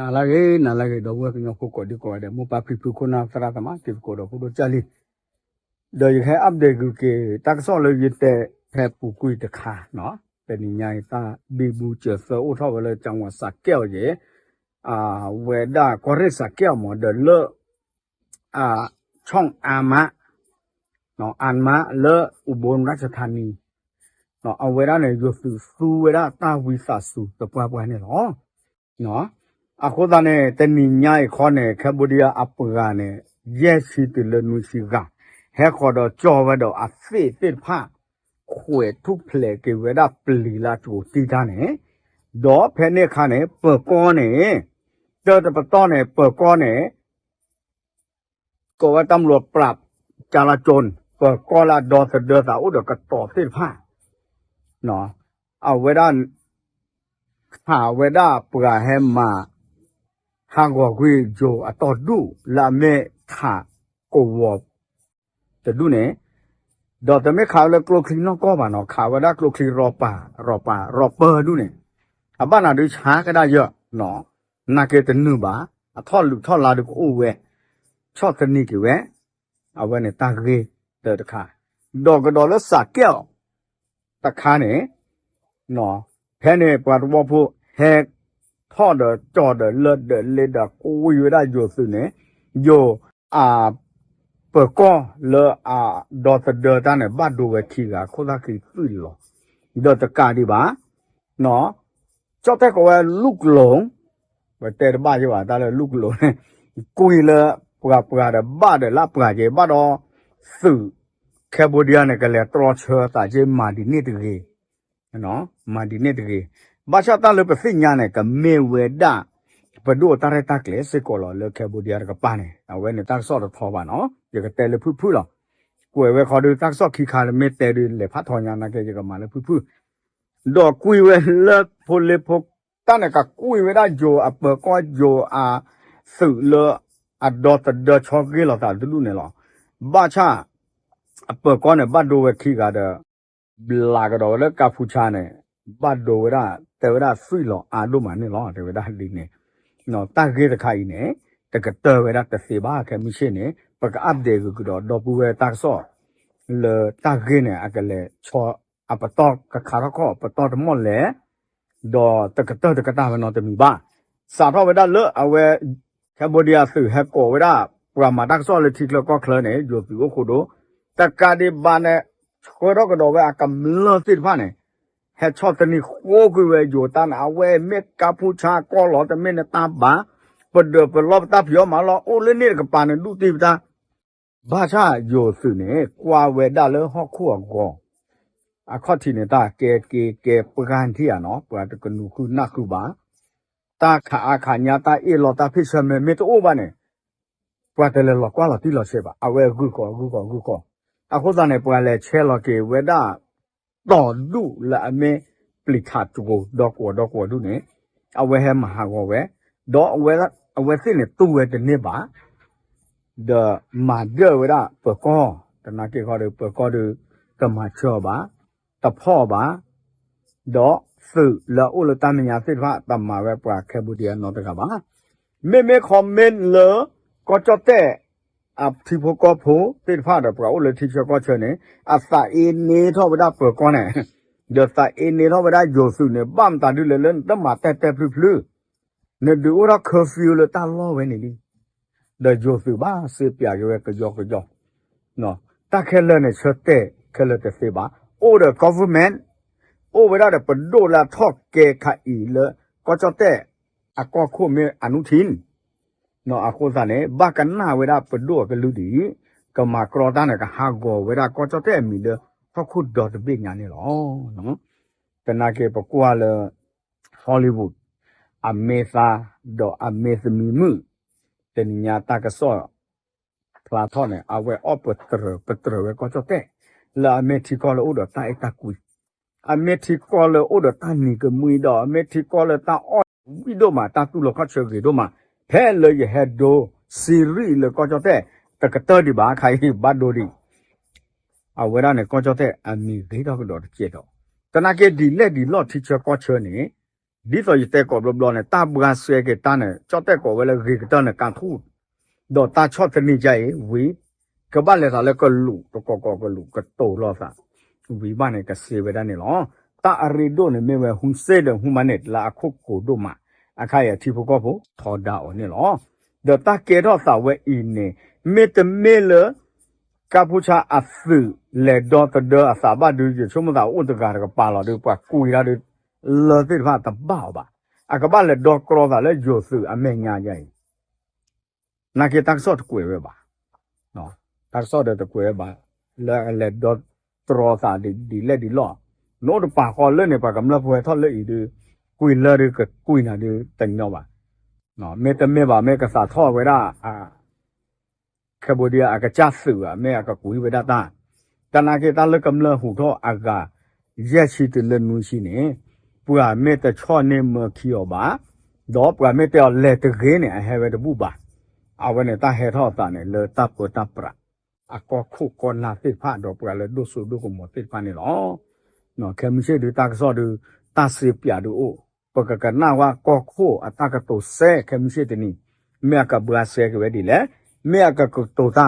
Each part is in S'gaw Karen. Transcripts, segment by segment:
နၤလၢအဂ့ၤ နၤလၢအဂ့ၤ ဒီပုၢ်ဝဲၢ်ကညီဖိကိးဒံကိးဂၤဒဲး မိၢ်ပၢ်ဖံဖု ခိၣ်နၢ်သရၣ်သမါ တံၤသကိးဒီးဖိဒိၣ်ကၢ်လံ, ဒီးယကဟဲ update ကွံာ်တၢ်ကစီၣ်လၢယတဲဖဲပူၤကွံာ်တခါနီၤ, တနံၤညါအံၤ တၢ်ဘံဘူစၢၤသၢအိၣ်ထီၣ်ဝဲလၢ ကၠၣ်ဝးစးကဲၣ်အီၤယဲၢ် အဝဲဒၣ်ကီၢ်ရ့ၣ်စးကဲၣ်အီၤမး ဒီးလၢ ဆီၣ်အါမး အါမးလၢ อุบลราชธานี အဝဲဒၣ်န့ၣ် ယိၤသုးသူဝဲဒၣ်တၢ်ဝံသးစူၤသပှၢ်ပှၢ်န့ၣ်လီၤ. အဃိသတးန့ၣ် တနံၤညါအံၤခီန့ၣ် Cambodia အပှၤန့ၣ် ယဲၢ်ဆံတုၤလၢနွံဆံဂၤ ဟဲဃီၤဒီးကၠီဝဲဒီးအသ့ၣ်သ့ၣ်တဖၣ် ခွဲးထူၣ်ဖျဲးက့ၤဝဲဒၣ်ပျံၤလၢကၠိတံၢ်တၢ်န့ၣ်, ဒီးဖဲန့ၣ်အခါန့ၣ် ပၢၤကီၢ်န့ၣ် တၢ်တပတီၢ်န့ၣ် ပၢၤကီၢ်န့ၣ် ကိးဝဲ ตำรวจปราบจลาจล ပၢၤကီၢ်လၢအဒီသဒၢသးအိၣ်ဒီးကတီၤသ့ၣ်တဖၣ် အဝဲဒၣ် ခးဝဲဒၣ်ပှၤဟဲမၤ ဟးဂီၤကွံာ်ယိၤအတီၢ်ဒူၣ်လၢအမ့ၢ်ထးကဝီၤတဒူၣ်န့ၣ်, ဒီးတမ့ၢ်ခးဝဲလၢကျိချံနီၢ်ကီၢ်ဘၣ်နီၤ, ခးဝဲဒၣ်ကျိချံရီၤပၤ ရီၤပၤ ရီၤပၢဒူၣ်န့ၣ်, အဘၣ်နၤဒုးဆါကဒါယၢ်နီၤ, နာ်က့တနုာ်ဘၣ်, အထီၣ်လုၢ်ထီၣ်လါဒုးကအိၣ်ဝဲ, ဆီၣ်သနံးက့ၤဝဲ, အဝဲန့ၣ်တၢ်ဂ့ၢ်တၢတခါ, ဒီးကဒီးလၢစးကဲးအီၤ တခါန့ၣ်, ဖဲန့ၣ်ပှၤသဝီဖိ ဟဲထီၣ်ဒီးကၠီဒီးလၢဒီးလ့ဒီးကွံာ်ဝဲဒၣ်ယိၤသုးန့ၣ်, ယိၤအ ပၢၤကီၢ်လၢအဒီသဒၢတၢ်န့ၣ် ဘၣ်ဒိဝဲခံဂၤ ခိၣ်သၣ်ခံသွံၣ်လီၤ. ဒီးတကးဒံးဘၣ် ကၠီၣ်တဲၣ်ကိးဝဲလူၢ်ကလိၤ, ပတဲတဘၣ်ယဘၣ်တၢ်လၢလူၢ်ကလိၤန့ၣ်, ကွံာ်လၢပှၤပှၤဒီးဘၣ်ဒီးလၢပှၤက့ၤ ဘၣ်ဒီး သုး Cambodia န့ၣ် ကလဲၤတြီဆၢသးက့ၤမၤဒ်န့ၣ်တဂ့ၤ, မၤဒ်န့ၣ်တဂ့ၤ. ဘၣ်ဆၣ်တၢ်လၢပသ့ၣ်ညါန့ၣ် ကမ့ၢ်ဝဲဒၣ် ပဒိၣ်အတၢ်ရဲၣ်တၢ်ကျဲၤစ့ၢ်ကီးလီၤလၢ Cambodia တကပၤန့ၣ်, အဝဲန့ၣ်တၢ်ကစီၣ်တထီဘၣ်နီၤ, ယကတဲလၢဖုၣ်ဖုၣ်လီၤ. ကွဲးဝဲခီဒုး တၢ်ကစီၣ်ခံခါလၢမ့ၢ်တဲဒုး လဲၤဖးထီညါနာ်က့ ယကမၤလၢဖုၣ်ဖုၣ်, ဒီးကွံာ်ဝဲလၢဖိလ့ဖိ တၢ်န့ၣ်ကကွံာ်ဝဲဒၣ်ယိၤအပၢၤကီၢ်ယိၤအသုးလၢ အဒီသဒၢဆီဂ့ၤလိာ်သးတဒူၣ်န့ၣ်လီၤ. ဘၣ်ဆၣ် အပၢၤကီၢ်န့ၣ် ဘၣ်ဒိဝဲခံဂၤဒီး ဘျးကဒီးဝဲလၢကါဖူဆါန့ၣ် ဘၣ်ဒိဝဲဒၣ် တဲဝဲဒၣ်သွံၣ်လီၤအါဒိၣ်မးန့ၣ်လီၤ တဲဝဲဒၣ်ဒ်န့ၣ်. တၢ်ဂ့ၢ်တခါအံၤန့ၣ် တကတၢၢ်ဝဲဒၣ်တသ့ဘၣ် ခဲမုၢ်ဆ့ၣ်န့ၣ် ပက update ဂုာ်ကဒီးဒီပုၢ်ဝဲၢ်တၢ်ကစီၣ် လၢတၢ်ဂ့ၢ်န့ၣ် အကလဲၤဆီ အပတီၢ်ကခးထီၣ်ခီၣ် ပတီၢ်တမီၢ်လဲၣ် ဒီးတကတၢၢ်တကတၢၢ်ဝဲနီတမံၤဘၣ်. စးထီၣ်ဝဲဒၣ်လၢအဝဲ Cambodia သုးဟဲကိးဝဲဒၣ် ပှၤမၤတၢ်ကစီၣ်လၢထံချၢကီၢ်ချၢန့ၣ် ယိၤသုးအိၣ်ဃိဒိၣ်, တကးဒံးဘၣ်န့ၣ် ဆှၢထီၣ်ကဒီးဝဲအကမျၢၢ်သ့ၣ်တဖၣ်န့ၣ် ဟဲဆီၣ်သနံးဃိကွံာ်ဝဲယိၤတၢ်န့ၣ် အဝဲမ့ၢ်ကါဖူဆါကီၢ်လီၤ တမ့ၢ်နတၢ်ဘၣ်, ပဒၢးပလီၢ်ပတၢ်ဖံးအီၣ်မၤလီၤ အိၣ်လၢန့ၣ်တကပၤန့ၣ် ဒူၣ်တံၢ်ပတၢ် ဘၣ်ဆၣ်ယိၤသုးန့ၣ် ကွၢ်ဝဲဒၣ်လၢဟီၣ်ခိၣ်အဂီၤ အခီၣ်ထံးန့ၣ် တၢ်ကဲက့ၤကဲပှၢ်ထံၣ်ဧါနီၤ ပှၤတကနူၤဃုနၢ်ဃုဘၣ်, တၢ်ခးအါခးညါ တၢ်အ့ၣ်လိာ်တၢ်ဖ့ၣ်ဆၢမဲာ်မ့ၢ်တအိၣ်ဘၣ်န့ၣ် ပှၤတလဲၤလီၤကွၢ်လီၤတံၢ်လီၤဆဲးဘၣ် အဝဲဂုၢ်ဃီၤဂုၢ်ဃီၤဂုၢ်ဃီၤ, အဃိသတးန့ၣ် ပှၤလဲၤဆဲးလီၤက့ၤဝဲဒၣ် တီၤဒူၣ်လၢအမ့ၢ်ပျံၤထးတကိး ဒီကိးဒီကိးဒူၣ်န့ၣ် အဝဲဟဲမၤဟးဂီၤဝဲ, ဒီးအဝဲသ့ၣ်န့ၣ်တူၢ်ဝဲတန့ၢ်ဘၣ် ဒီးမၤဒၢၣ်ဝဲဒၣ်ပၢၤကီၢ်, တနာ်က့ၤခီဒီး ပၢၤကီၢ်ဒီး တမၤဆၢအီၤဘၣ်, တဖီၣ်အီၤဘၣ်, ဒီးသုးလၢအအိၣ်လၢတၢ်မဲာ်ညါသ့ၣ်တဖၣ် တမၤဝဲပှၤ Cambodia နီတဂၤဘၣ်. မ့မ့ၢ် comment လၢ ကီၢ်ကၠီၣ်တဲၣ် အထံဖိကီၢ်ဖိသ့ၣ်တဖၣ်ဒီး ပှၤအိၣ်လၢထံဆၢကီၢ်ဆၢန့ၣ် အသးအ့န့ထီၣ်ဝဲဒၣ်ပၢၤကီၢ်န့ၣ်, ဒီးသးအ့န့ထီၣ်ဝဲဒၣ်ယိၤသုးန့ၣ် ဘၣ်မတၤဒုလဲၣ်လၢနတမၤတဲတဲဖျုဖျု နဒုးအိၣ်ထီၣ် curfew လၢတၢ်လီၢ်ဝဲန့ၣ်လံ. ဒီးယိၤသုးဘၣ်စ့ပၠးက့ၤဝဲကယီကယီ, တၢ်ခဲလၢာ်န့ၣ် ဆၢတဲာ်ခဲလၢာ်တသ့ဘၣ်. အိၣ်ဒီး government အိၣ်ဝဲဒၣ်ဒီးပဒိၣ်လၢအထီၣ်ကဲခါအံၤလၢ ကီၢ်ကၠီၣ်တဲၣ် အကီၢ်ခိၣ်မ့ၢ် အနူထံၣ် အဃိသတးန့ၣ် ဘၣ်ကနၣ်ဝဲဒၣ်ပဒိၣ်အကလုၢ်ဒ်အံၤ, ကမၤကြီတၢ်န့ၣ် ကဟးဂီၤဝဲဒၣ်ကီၢ်ကၠီၣ်တဲၣ်အမံၤလၢဟီၣ်ခိၣ်ဒီတဘ့ၣ်ညါန့ၣ်လီၤ. သနာ်က့ပကွၢ်လၢ Hollywood အမ့ၢ်သါ ဒီးအမ့ၢ်သမံမုၣ်, တနံၤညါတၢ်ကစီၣ် ဖျါထီၣ်န့ၣ် အဝဲအီၣ်ပတြၢၤပတြၢၤဝဲကီၢ်ကၠီၣ်တဲၣ် လၢအမ့ၢ်ထံကီၢ်လၢအိၣ်ဒီးတၢ်အဲၣ်တၢ်ကွံ အမ့ၢ်ထံကီၢ်လၢအိၣ်ဒီးတၢ်နံၤကမှံဒီး အမ့ၢ်ထံကီၢ်လၢတၢ်အီၣ်ဝံၣ်ဒိၣ်မး တၢ်တူၢ်လိာ်ခီၣ်ဆၢဂ့ၤဒိၣ်မး, ဖဲလၢယဟဲဒိ series လၢကီၢ်ကၠီၣ်တဲၣ် တကတၢၢ်ဒံးဘၣ် ခါအံၤဘၣ်ဒိဒံး, အဝဲဒၣ်န့ၣ် ကီၢ်ကၠီၣ်တဲၣ်အမံၤဂ့ၤထီၣ်ကဒီးတကဲးဒီး, သနာ်က့ဒ်လဲၣ်ဒ်လဲၣ်ထံဆၢကီၢ်ဆၢန့ၣ် ဒ်သိးယတဲကိးဘျီဘျီန့ၣ် တၢ်ဘှါစဲက့ၤတၢ်န့ၣ် ကၠီၣ်တဲၣ်ကိးဝဲလၢဂ့ၤကတၢၢ်န့ၣ် ကၢထူၣ်, ဒီးတၢ်ဆီၣ်သနံးကအံၤ ဝံၤ ကဘၣ်လဲၤသးလၢကလူး တကိးကိးကလူးကတိၤလိာ်သး ဝံၤဘၣ်န့ၣ် ကစ့ဝဲဒၣ်န့ၣ်လီၤ. တၢ်အရ့ဒိၣ်န့ၣ်မ့ၢ်ဝဲ ဟုစ့ဒီးဟုမၤန့ၣ် လၢအခိၣ်ကိၤဒိၣ်မး အခါအံၤအထံဖိကီၢ်ဖိထီဒါအီၤန့ၣ်လီၤ. ဒီးတၢ်ကဲထီၣ်သးဝဲအံၤန့ၣ် မ့တမ့ၢ်လၢ ကၢ်ဖူဆါအသုးလဲၤဒီသဒၢအသးဘၣ်ဒုး ယဆိကမိၣ်သးအိၣ်တဂၤတကပၤလီၤဒီး ပှၤကွံာ်တၢ်ဒီး လၢသ့ၣ်တဖၣ်တဘၣ်အီၤဘၣ်. အကဘၣ်လဲၤဒီကြီသးလၢယိၤသုးအမဲာ်ညါယါအံၤ နာ်က့တၢ်ကစီၣ်တကွဲးဝဲဘၣ်. တၢ်ကစီၣ်ဒီးတကွဲးဝဲဘၣ် လၢအလဲၤဒီကြီသးဒ်လဲၣ်ဒ်လဲၣ်, နအိၣ်တပာ်ဃီလၢန့ၣ် ပှၤကမျၢၢ်ဖိဟဲထီၣ်လၢအံၤဒီး ကွံာ်လၢဒီးကကွံာ်နၤဒီးတညီဘၣ်. မ့တမ့ၢ်ဘၣ် မ့ၢ်ကသးထီၣ်ဝဲဒၣ် Cambodia အကစၢ်သုးဧါ မ့ၢ်အကကွံာ်ဝဲဒၣ်တၢ်, တနာ်က့တၢ်လၢကမျၢၢ်ဟူးထီၣ်အဂၤ ယဲၢ်ဆံတုၤလၢနွံဆံန့ၣ် ပှၤမ့ၢ်တဆီၣ်န့ၢ်မၢခံအီၤဘၣ်, ဒီးပှၤမ့ၢ်တဲအီၤလဲၤတဂ့ၤန့ၣ် အဟဲဝဲတဘူၣ်ဘၣ်. အဝဲန့ၣ်တၢ်ဟဲထီၣ်အသးန့ၣ် လၢတၢ်ပၢတၢ်ပြး အကီၢ်ခိၣ်ကီၢ်နၢ်သ့ၣ်တဖၣ် ဒီးပှၤလၢဒိၣ်စိဒိၣ်ကမီၤသ့ၣ်တဖၣ်န့ၣ်လီၤ. ခဲမုၢ်ဆ့ၣ်ဒုးတၢ်ကစီၣ်ဒုး တၢ်စ့ပၠးဒုးအိၣ်, ပကကနၣ်ဝဲကီၢ်ခိၣ်အတၢ်ကတိၤစဲခဲမုၢ်ဆ့ၣ်တနံၤ, မ့ၢ်အကဘှါစဲက့ၤဝဲဒ်လဲၣ်, မ့ၢ်အကကတိၤတၢ်ဧါ,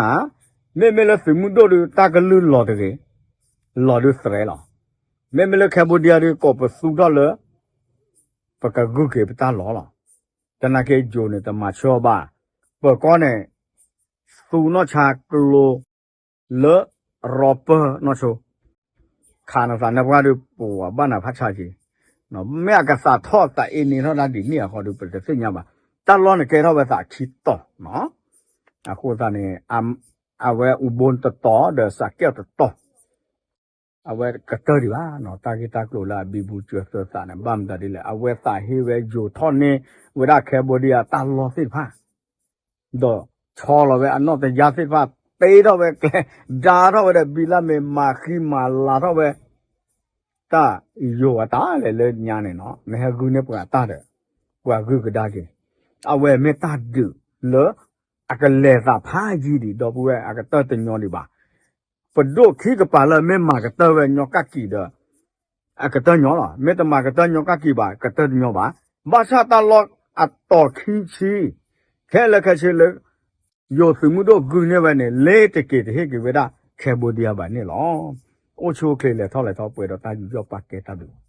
မ့မ့ၢ်လၢသုးမုၢ်ဒိၣ်ဒုးတၢ်ကလုၢ်လီၤတဂ့ၤ, လီၤဒုးသရဲလီၤ. မ့မ့ၢ်လၢ Cambodia ဒုးကိးပသူထီၣ်လၢ ပကဂုာ်က့ၤပတၢ်လီၤလီၤ. တနာ်က့ယိၤန့ၣ်တမၤဆၢအီၤဘၣ်, ပၢၤကီၢ်န့ၣ် သူနီၢ်ဆါကျိ လၢရီပၢၢ်နီၢ်ဆိ, ခးနသးနၢ်ပှၢ်ဒုးပှၤဘၣ်နၤဖးဆါက့ၤ, မ့ၢ်အကသးထီၣ်သးအ့န့ၢ်ထီၣ်တၢ်ဒ်န့ၣ်အဃိဒီး ပတသ့ၣ်ညါဘၣ်. တၢ်လီၢ်န့ၣ်ကဲထီၣ်ဝဲသးခံတီၤ, အဃိသတးန့ၣ် အဝဲအူဘိတတီၤ ဒီးစးကဲၣ်တတီၤ အဝဲကတၢၢ်ဒံးဘၣ်နီၤ, တၢ်ဂ့ၢ်တၢ်ကျိၤလၢအဘံဘူစၢၤသၢသးန့ၣ် ဘၣ်မတၤဒ်လဲၣ်, အဝဲသးဟ့ဝဲယိၤထီၣ်န့ၢ်ဝဲဒၣ် Cambodia တၢ်လီၢ်သ့ၣ်တဖၣ်, ဒီးဆီလီၤဝဲအနီၣ်တယၢ်သ့ၣ်တဖၣ်, တ့ထီၣ်ဝဲကျဲ, ဒါထီၣ်ဝဲဒီး ဘံလၢမ့ၢ်မၤဃံမၤလၤထီၣ်ဝဲ တၢ်ယိၤအတၢ်လဲၤလၢညါန့ၣ်နီၤ, နဟဲဂုာ်န့ၢ်ပှၤတၢ်ဒီး ပှၤဂုာ်ကဒါက့ၤ, အဝဲမ့ၢ်တၢ်ဒုးလၢ အကလဲၤသးဖးယံာ်ဒံး ဒီပုၢ်ဝဲၢ် အကတၢၢ်တညီဒံးဘၣ်. ပဒိၣ်ခံကပၤလၢမ့ၢ်မၤကတၢၢ်ဝဲညီကၣ်ကံၤဒီး အကတၢၢ်ညီလီၤ. မ့ၢ်တမၤကတၢၢ်ညီကၣ်ကံၤဘၣ် ကတၢၢ်တညီဘၣ်. ဘၣ်ဆၣ်တၢ်လီၢ်အတီၤခံဆံ ခဲလၢာ်ခဲဆ့လၢ ယိၤသုးမုၢ်ဒိၣ်ဂုာ်န့ၢ်ဝဲန့ၣ် လ့ၤတက့ၤတဟ့ၣ်က့ၤဝဲဒၣ် Cambodia ဘၣ်န့ၣ်လီၤ. အိၣ်ဆူၣ်အိၣ်ချ့လဲၤထီၣ်လဲၤထီပှဲၤဒီးတၢ်ယူးယီၣ်ပာ်ကဲတၢ်ဘျုး